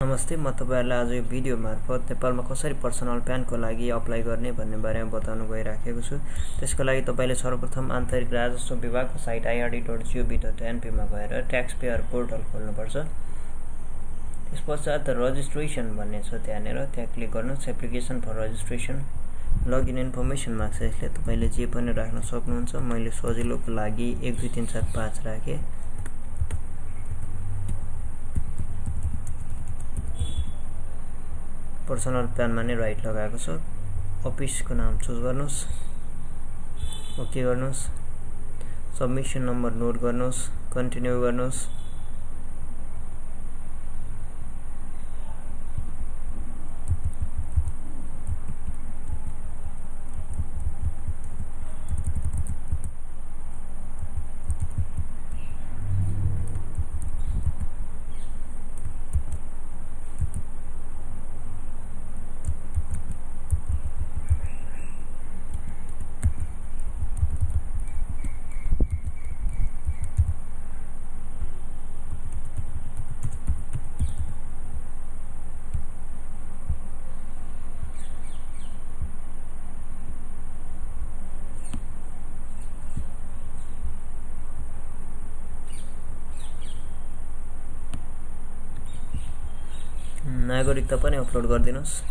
नमस्ते, म तपाईहरुलाई आज यो भिडियो मार्फत नेपालमा कसरी पर्सनल प्यानको लागि अप्लाई गर्ने भन्ने बारेमा बताउन गइराखेको छु। त्यसको लागि तपाईले सर्वप्रथम आन्तरिक राजस्व विभागको साइट ird.gov.np मा गएर ट्याक्स पेयर पोर्टल खोल्नुपर्छ। त्यसपश्चात रजिस्ट्रेसन भन्ने छ, त्यहाँ क्लिक गर्नुस्। Application for registration login information माग्छ। यसले तपाईले जे पनि राख्न सक्नुहुन्छ। मैले सजिलोको लागि 1 2 3 4 5 राखे। पर्सनल प्यान मा नै राइट लगाएको छ। अफिसको नाम चुज गर्नुस्, ओके गर्नुस्। सबमिसन नम्बर नोट गर्नुस्, कन्टिन्यू गर्नुस्। नागरिकता पनि अपलोड गरिदिनुस्।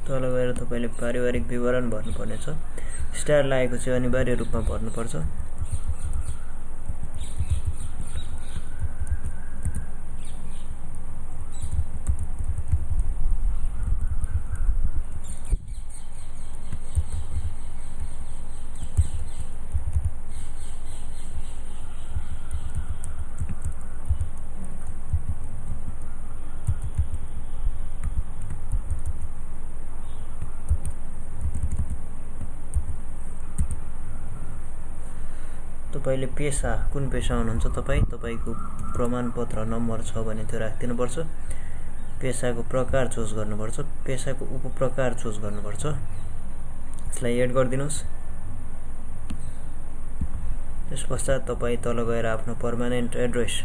तल गएर तपाईले पारिवारिक विवरण भर्नुपर्ने छ। स्टार लागेको चाहिँ अनिवार्य रूपमा भर्नुपर्छ। तपाईले पेशा कुन पेशा हुनुहुन्छ तपाईको प्रमाणपत्र नम्बर छ भने त्यो राखिदिनु पर्छ। पेशाको प्रकार चुज गर्नुपर्छ। पेशाको उपप्रकार चुज गर्नुपर्छ। यसलाई एड गरिदिनुस्। त्यसपश्चात तपाई तल गएर आफ्नो पर्मानेन्ट एड्रेस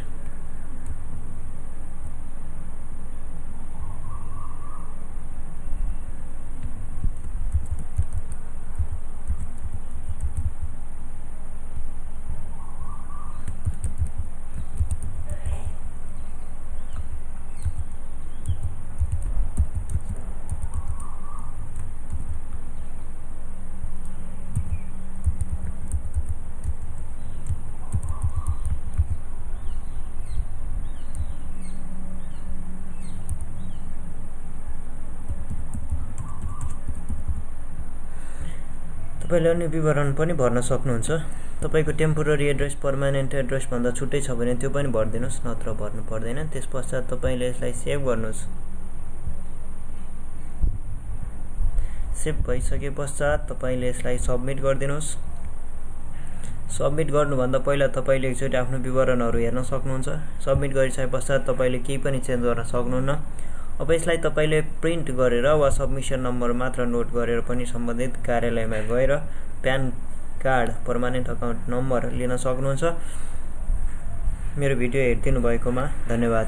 तपाईले अन्य विवरण पनि भर्न सक्नुहुन्छ। तपाईको टेम्पोररी एड्रेस पर्मानेन्ट एड्रेस भन्दा छुट्टै छ भने त्यो पनि भर्दिनुस्, नत्र भर्नु पर्दैन। त्यसपश्चात तपाईले यसलाई सेभ गर्नुस्। सेभ भइसके पश्चात तपाईले यसलाई सबमिट गरिदिनुस्। सबमिट गर्नुभन्दा पहिला तपाईले एकचोटी आफ्नो विवरणहरु हेर्न सक्नुहुन्छ। सबमिट गरिसके पश्चात तपाईले केही पनि चेन्ज गर्न सक्नुहुन्न। अब यसलाई तपाईले प्रिन्ट गरेर वा सबमिसन नम्बर मात्र नोट गरेर पनि सम्बन्धित कार्यालयमा गएर PAN card permanent account number लिन सक्नुहुन्छ। मेरो भिडियो हेरिदिनु भएकोमा धन्यवाद।